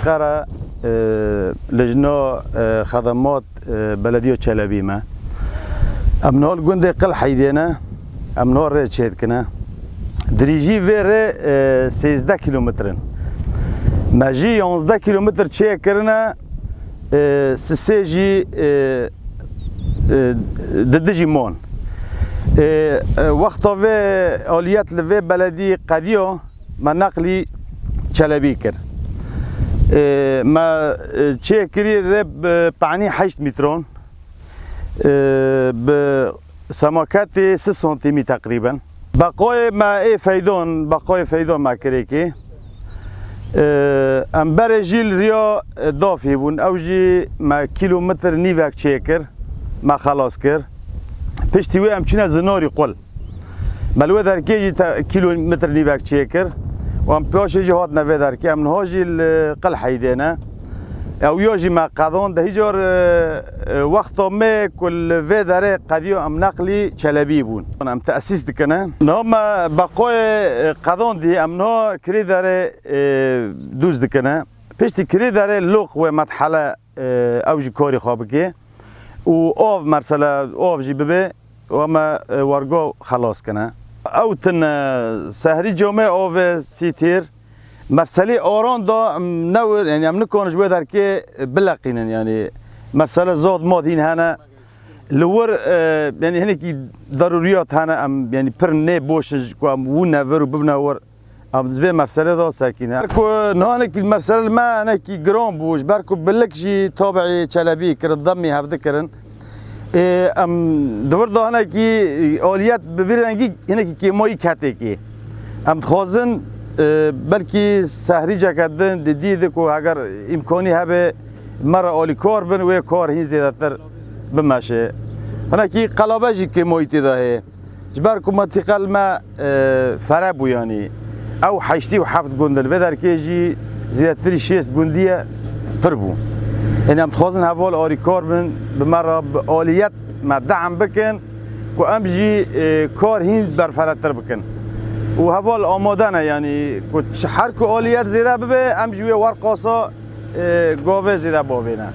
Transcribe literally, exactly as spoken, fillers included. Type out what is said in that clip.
Qera, e, Lijna, e, Xedemat, e, Belediya Çelebî me. Em niha li gundê Qil Heydê ne. Em niha rê çêdikine. Dirîjî vê rê, e, sêzdeh kîlometr in. Me jî yanzdeh kîlometr çêkirine, e, sisê jî, e, e, di dijî man. E, e, wexta vê aliyet li vê beledî qediya, me neqlî Çelebî kir. E, me, e, çêkirî rê bi panî heşt mîtron, e, bi semaketê sî santîmî teqrîben. Beqayê me ê feydon, beqayê feydon me kirêkê. E, em berê jî li riya, e, dafê bûn. Ew jî me kîlometr nîvek çêkir, me xelas kir. Piştî wê em çûne Zinarî Qul. Me li wê derkê jî te-, kîlometr nîvek çêkir. Û em paşê jî hatine vê derkê. Em niha jî li Qil Heydê ne. Ew ya jî me qedand. Hîcar, e, e, wexta me ku li vê derê qediya em neqlî Çelebî bûn. Em tesîs dikine. Niha me beqayê, e, qedandî. Em niha kirê derê, e, dûz dikine. Piştî kirê derê loq wê medhele, e, ew jî karê xwe bike. Û av, mersele av jî bibe, û em ê, e, wergo xelas kine. Ew tine sehrî camê avê sîtîr. Merselê aran da, em newir, yani em nikarin ji wê derkê bileqînin, yani mersele zad mad hîn hene. Li wir, e, yani hinekî darûriyat hene, em yani pir nê boş in ku em wûne vir û bibine wir. Em di vê merselê de sekîne. Ku niha hinekî mersele li me hinekî giran bû, ji ber ku bilik jî tabiî Çelebî kirin, demî hevdi kirin. Ê, em di vir de hinekî aliyet bi vî rengî hinekî kêmayî ketêkê. Em dixwazin, e, belkî sehrîceke din di dî de ku heger îmkanî hebe me re alîkar bin, wê kar hîn zêdetir bimeşe. Hinekî qelabe jî kêmayî tê de heye. Ji ber ku mintîqe li me, e, fere bû, yanî ew heştê û heft gund in, vê derkê jî zêdetirî şêst gundiye pir bû. Yanî em dixwazin heval alîkar bin, bi me re bi aliyet me de'm bikin ku em jî, e, kar hîn berferetir bikin. Û heval amade ne, yanî ku çi, her ku aliyet zêde bibe, em ji wê werqasa, e, gavê zêde bavêne.